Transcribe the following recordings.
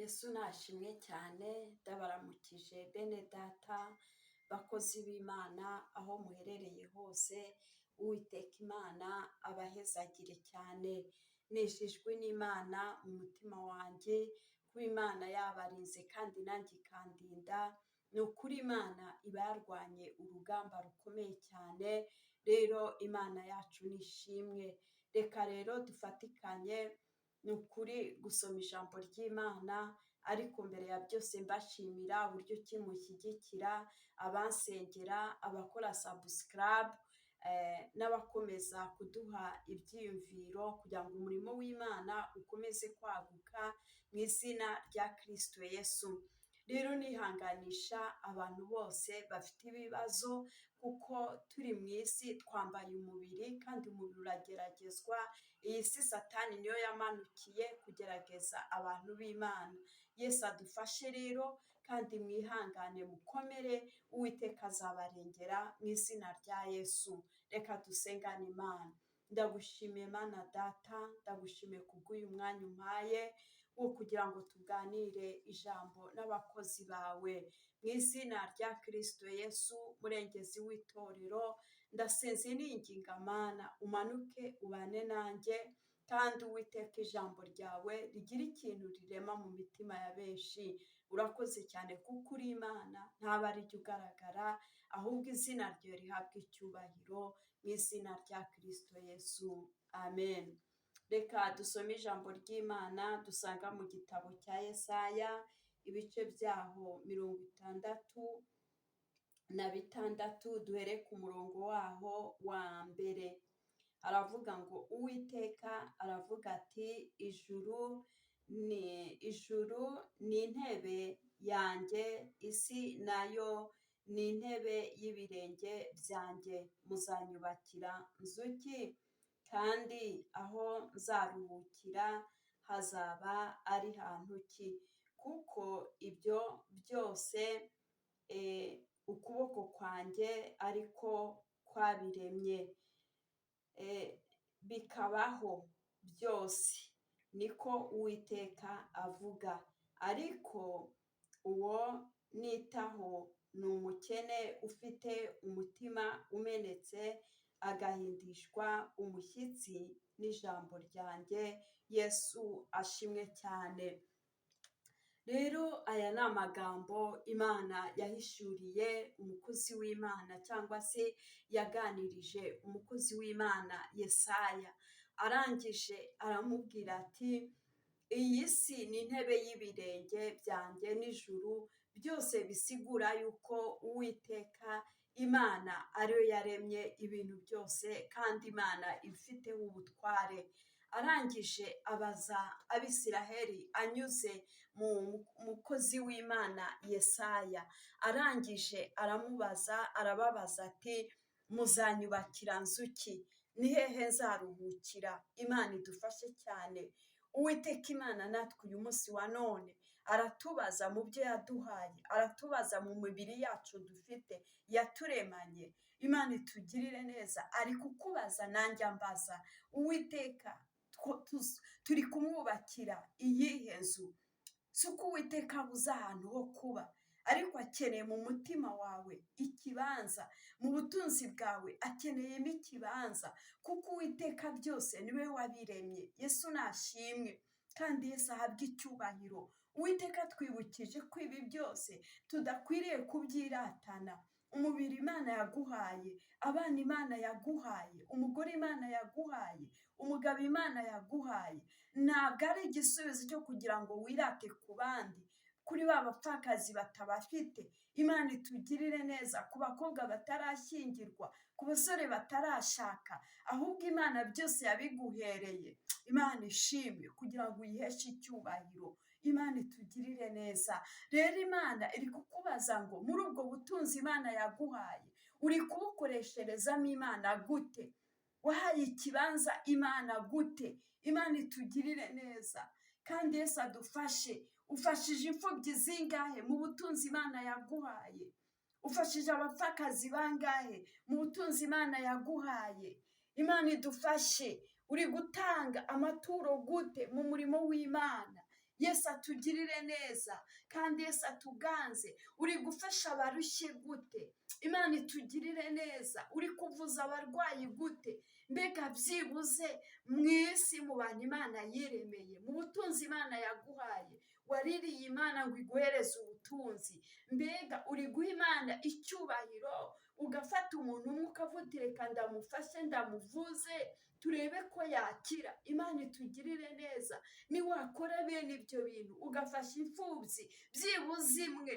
Yesu nashimwe cyane, ndabaramukije bene data, bakozi b'Imana aho muherereye hose, Uwiteka Imana abahezagire cyane. Nejejwe n'Imana mu mutima wanjye, kuba Imana yabarinze kandi nanjye ikandinda, ni ukuri Imana iba yarwanye urugamba rukomeye cyane, rero Imana yacu nishimwe. Reka rero dufatikanye ni ukuri gusoma ijambo ry'Imana, ariko mbere ya byose mbashimira uburyo ki mushyigikira, abansengera, abakora subscribe n'abakomeza kuduha ibyiyumviro kugira ngo umurimo w'Imana ukomeze kwaguka mu izina rya Kristo Yesu. Rero nihanganisha abantu bose bafite ibibazo kuko turi mu isi twambaye umubiri kandi umubiri urageragezwa, iyi si Satani niyo yamanukiye kugerageza abantu b'Imana. Yesu adufashe rero kandi mwihangane mukomere, Uwiteka azabarengera mu izina rya Yesu. Reka dusengane Imana. Ndagushimiye Mana Data, ndagushimiye kubw'uyu mwanya umpaye wo kugira ngo tuganire ijambo n'abakozi bawe. Mu izina rya Kristo Yesu, murengezi w'itorero, ndasenze ninginga Mana umanuke ubane nanjye, kandi Uwiteka ijambo ryawe rigire ikintu rirema mu mitima ya benshi. Urakoze cyane kuko uri Imana, ntaba ari jye ugaragara, ahubwo izina ryawe rihabwa icyubahiro mu izina rya Kristo Yesu. Amen. Reka dusome ijambo ry'Imana dusanga mu gitabo cya Yesaya, ibice byaho 66, duhere ku murongo waho wa mbere. Aravuga ngo Uwiteka aravuga ati ijuru ni intebe yanjye, isi nayo ni intebe y'ibirenge byanjye. Muzanyubakira nzu ki? Kandi aho nzaruhukira hazaba ari hantu ki? Kuko ibyo byose ukuboko kwanjye ariko kwabiremye, bikabaho byose, niko Uwiteka avuga. Ariko uwo nitaho ni umukene ufite umutima umenetse, agahindishwa umushyitsi n'ijambo ryanjye. Yesu ashimwe cyane. Rero aya ni amagambo Imana yahishuriye umukozi w'Imana cyangwa se yaganirije umukozi w'Imana Yesaya. Arangije aramubwira ati iyi si ni intebe y'ibirenge byanjye n'ijuru, byose bisigura yuko Uwiteka Imana ariyo yaremye ibintu byose kandi Imana ibifiteho ubutware. Arangije abaza Abisiraheli anyuze mu mukozi w'Imana Yesaya, arangije aramubaza, arababaza ati muzanyubakira nzu ki? Ni hehe nzaruhukira? Imana idufashe cyane. Uwiteka Imana natwe uyu munsi wa none aratubaza mu byo yaduhaye, aratubaza mu mibiri yacu dufite yaturemanye. Imana itugirire neza, ari kukubaza nanjye ambaza. Uwiteka turi kumwubakira iyihe nzu? Si uko Uwiteka abuze ahantu ho kuba, ariko akeneye mu mutima wawe ikibanza, mu butunzi bwawe akeneyemo ikibanza, kuko Uwiteka byose niwe wabiremye. Yesu nashimwe kandi Yesu ahabwe icyubahiro. Uwiteka twibukije ko ibi byose tudakwiriye kubyiratana. Umubiri Imana yaguhaye, abana Imana yaguhaye, umugore Imana yaguhaye, umugabo Imana yaguhaye, ntabwo ari igisubizo cyo kugira ngo wirate ku bandi, kuri ba bapfakazi batabafite. Imana itugirire neza ku bakobwa batarashyingirwa, ku basore batarashaka, ahubwo Imana byose yabiguhereye. Imana ishimwe kugira ngo uyiheshe icyubahiro. Imana itugirire neza. Rero Imana iri kukubaza ngo muri ubwo butunzi Imana yaguhaye uri kubukoresherezamo Imana gute? Wahaye ikibanza Imana gute? Imana itugirire neza kandi Yesu adufashe. Ufashije imfubyi zingahe mu butunzi Imana yaguhaye? Ufashije abapfakazi bangahe mu butunzi Imana yaguhaye? Imana idufashe. Uri gutanga amaturo gute mu murimo w'Imana? Yesu atugirire neza kandi Yesu atuganze. Uri gufasha abarushye gute? Imana itugirire neza. Uri kuvuza abarwayi gute? Mbega byibuze mu isi, mu bantu Imana yiremeye, mu butunzi Imana yaguhaye, waririye Imana ngo iguhereze ubutunzi, mbega uri guha Imana icyubahiro, ugafata umuntu umwe ukavuga: "Reka ndamufashe, ndamuvuze, turebe ko yakira"? Imana itugirire neza. Niwakora bene ibyo bintu, ugafasha imfubyi byibuze imwe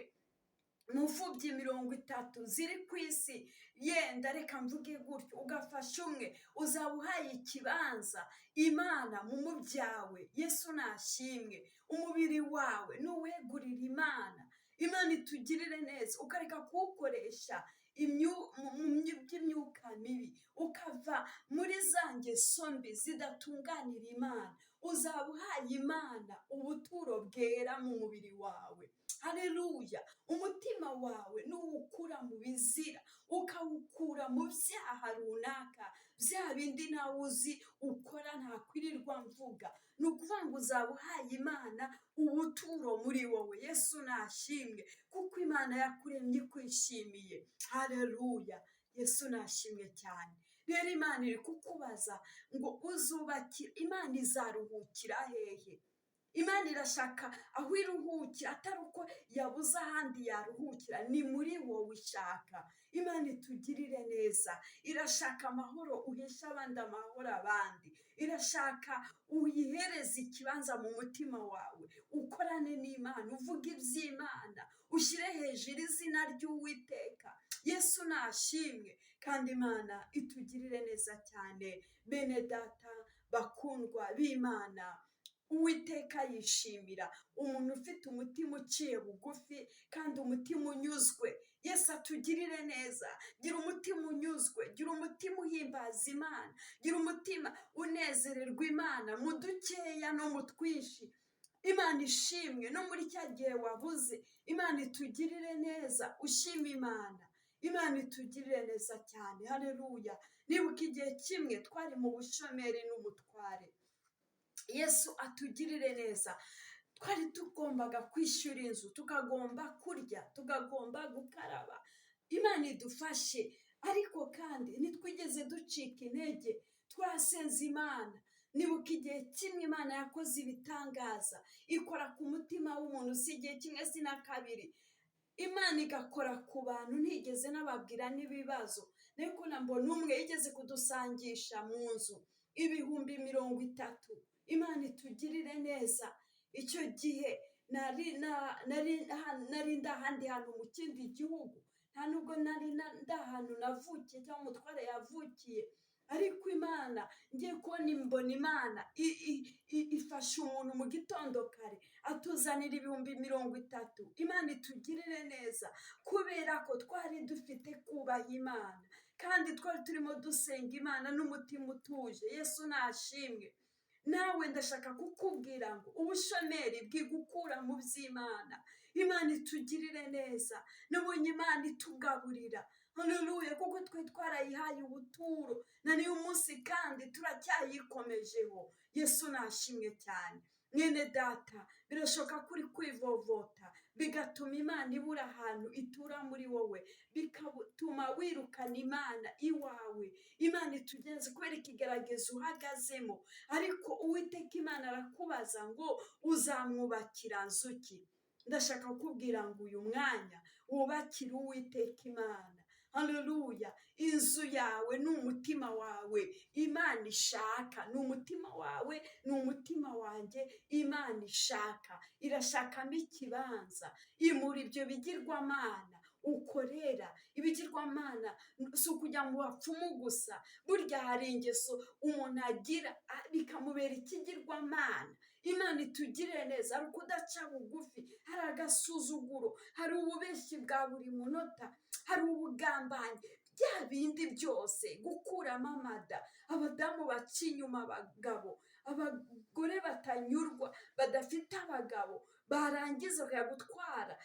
mu mfubyi 30 ziri ku isi, yenda reka mvuge gutyo, ugafasha umwe, uzaba uhaye ikibanza Imana mu mubyawe. Yesu nashimwe. Umubiri wawe nuwegurira Imana, Imana itugirire neza, ukareka kuwukoresha mu by'imyuka mibi, ukava muri za ngeso mbi zidatunganira Imana, uzaba uhaye Imana ubuturo bwera mu mubiri wawe. Hareruya! Umutima wawe nuwukura mu bizira, ukawukura mu byaha runaka, bya bindi nawe uzi ukora ntakwirirwa mvuga, ni ukuvuga ngo uzaba uhaye Imana ubuturo muri wowe. Yesu nashimwe, kuko Imana yakuremye ikwishimiye. Hareruya! Yesu nashimwe cyane. Rero Imana iri kukubaza ngo uzubakira Imana, izaruhukira hehe? Imana irashaka aho iruhukira, atari uko yabuze ahandi yaruhukira, ni muri wowe ishaka. Imana itugirire neza. Irashaka amahoro, uhesha abandi amahoro abandi. Irashaka uyihereze ikibanza mu mutima wawe, ukorane n'Imana, uvuge iby'Imana, ushyire hejuru izina ry'Uwiteka. Yesu nashimwe kandi Imana itugirire neza cyane. Bene data bakundwa b'Imana, Uwiteka yishimira umuntu ufite umutima uciye bugufi kandi umutima unyuzwe. Yesu atugirire neza. Gira umutima unyuzwe, gira umutima uhimbaza Imana, gira umutima unezererwa Imana mu dukeya no mu twinshi. Imana ishimwe. No muri cya gihe wabuze, Imana itugirire neza, ushima Imana. Imana itugirire neza cyane. Hareruya! Nibuka igihe kimwe twari mu bushomeri n'umutware. Yesu atugirire neza. Twari tugombaga kwishyura inzu, tukagomba kurya, tukagomba gukaraba. Imana idufashe. Ariko kandi ntitwigeze ducika intege, twasenze Imana. Nibuka igihe kimwe Imana yakoze ibitangaza, ikora ku mutima w'umuntu. Si igihe kimwe, si na kabiri, Imana igakora ku bantu ntigeze nababwira n'ibibazo. Ariko mbona umwe yigeze kudusangisha mu nzu 30,000. Imana itugirire neza. Icyo gihe nari ndi ahandi hantu mu kindi gihugu, nta nubwo nari ndi ahantu navukiye cyangwa umutware yavukiye. Ariko Imana, ngiye kubona imbona Imana ifasha umuntu mu gitondo kare, atuzanira 30,000. Imana itugirire neza, kubera ko twari dufite kubaha Imana kandi twari turimo dusenga Imana n'umutima utuje. Yesu nashimwe. Nawe ndashaka kukubwira ngo ubushomeri bwigukura mu by'Imana. Imana itugirire neza. Nabonye Imana itugaburira, haleluya, kuko twe twarayihaye ubuturo na n'uyu munsi kandi turacyayikomejeho. Yesu nashimwe cyane. Mwene data, birashoboka ko uri kwivovota, bigatuma Imana ibura ahantu itura muri wowe, bigatuma wirukana Imana iwawe. Imana itugenze kubera ikigaragaza uhagazemo. Ariko Uwiteka Imana arakubaza ngo uzamwubakira nzu ki? Ndashaka kukubwira ngo uyu mwanya wubakire Uwiteka Imana, haleluya, inzu yawe ni umutima wawe. Imana ishaka ni umutima wawe, ni umutima wanjye. Imana ishaka, irashakamo ikibanza. Imura ibyo bigirwamana ukorera. Ibigirwamana si ukujya mu bapfumu gusa. Burya hari ingeso umuntu agira bikamubera ikigirwamana. Imana itugirire neza. Hari ukudaca bugufi, hari agasuzuguro, hari ububeshyi bwa buri munota, hari ubugambanyi, bya bindi byose, gukuramo amada, abadamu baca inyuma abagabo, abagore batanyurwa, badafite abagabo, barangiza bakajya gutwara.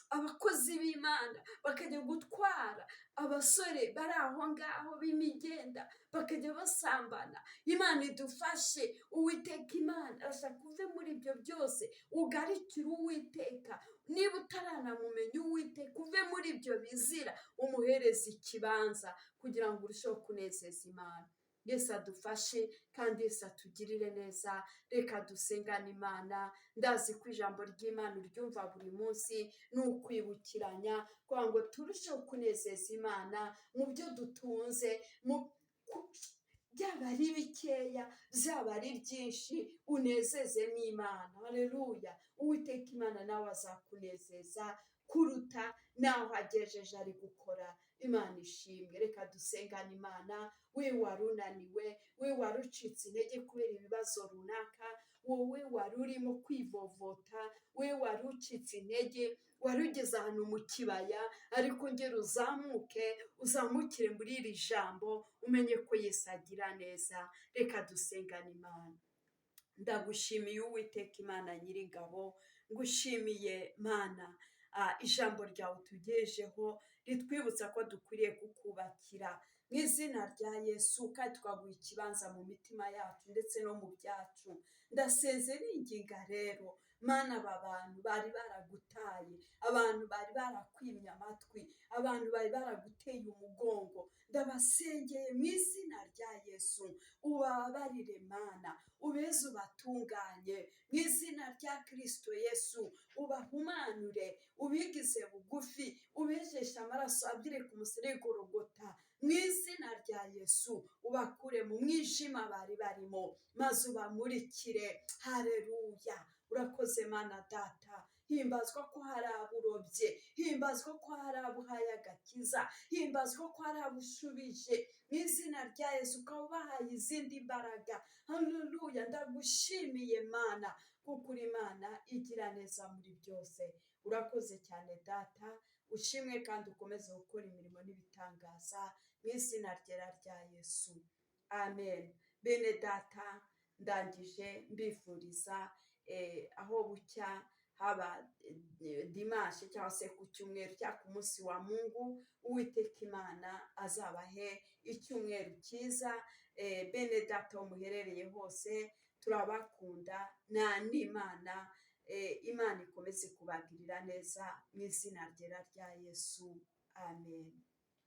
Abakozi b'Imana bakajya gutwara abasore bari aho ngaho b'imigenda, bakajya basambana. Imana idufashe. Uwiteka Imana arashaka uve muri ibyo byose, ugarukire Uwiteka. Niba utaranamumenya Uwiteka, uve muri ibyo bizira, umuhereze ikibanza kugira ngo urusheho kunezeza Imana. Yesu adufashe kandi Yesu atugirire neza. Reka dusengane Imana. Ndazi ko ijambo ry'Imana uryumva buri munsi, ni ukwibukiranya kugira ngo turusheho kunezeza Imana mu byo dutunze, byaba ari bikeya, byaba ari byinshi, unezeze n'Imana. Haleluya! Uwiteka Imana nawe azakunezeza kuruta naho agejeje ari gukora. Imana ishimwe. Reka dusengane Imana. We wari unaniwe, we wari ucitse intege kubera ibibazo runaka, wowe wari urimo kwivovota, we wari ucitse intege, wari ugeze ahantu mu kibaya, ariko ngera uzamuke, uzamukire muri iri jambo, umenye ko Yesu agira neza. Reka dusengane Imana. Ndagushimiye Uwiteka Imana Nyiringabo, ngushimiye Mana ijambo ryawe tugejeho ritwibutsa ko dukwiriye kukubakira mu izina rya Yesu, kandi twaguha ikibanza mu mitima yacu ndetse no mu byacu. Ndasenze ninginga rero Mana, aba bantu bari baragutaye, abantu bari barakwimye amatwi, abantu bari baraguteye umugongo, ndabasengeye mu izina rya Yesu, ubababarire Mana, ubeze ubatunganye mu izina rya Kristo Yesu, ubahumanure, ubigize bugufi, ubejeshe amaraso abyire ku musaraba Golgota, mu izina rya Yesu, ubakure mu mwijima bari barimo, maze ubamurikire. Haleluya! Urakoze Mana Data. Himbazwa ko hari aburobye, himbazwa ko hari abuhaye agakiza, himbazwa ko hari abushubije mu izina rya Yesu, ukaba ubahaye izindi mbaraga. Haleluya! Ndagushimiye Mana, kuko uri Imana igira neza muri byose. Urakoze cyane Data, ushimwe kandi ukomeze gukora imirimo n'ibitangaza mu izina ryera rya Yesu, amen. Bene Data, ndangije mbifuriza aho bucya, haba dimanche cyangwa se ku cyumweru cyangwa ku munsi wa Mungu. Uwiteka Imana azabahe icyumweru cyiza. Bene Data aho muherereye hose, turabakunda nta n'Imana. Imana ikomeze kubagirira neza mu izina ryera rya Yesu, amen.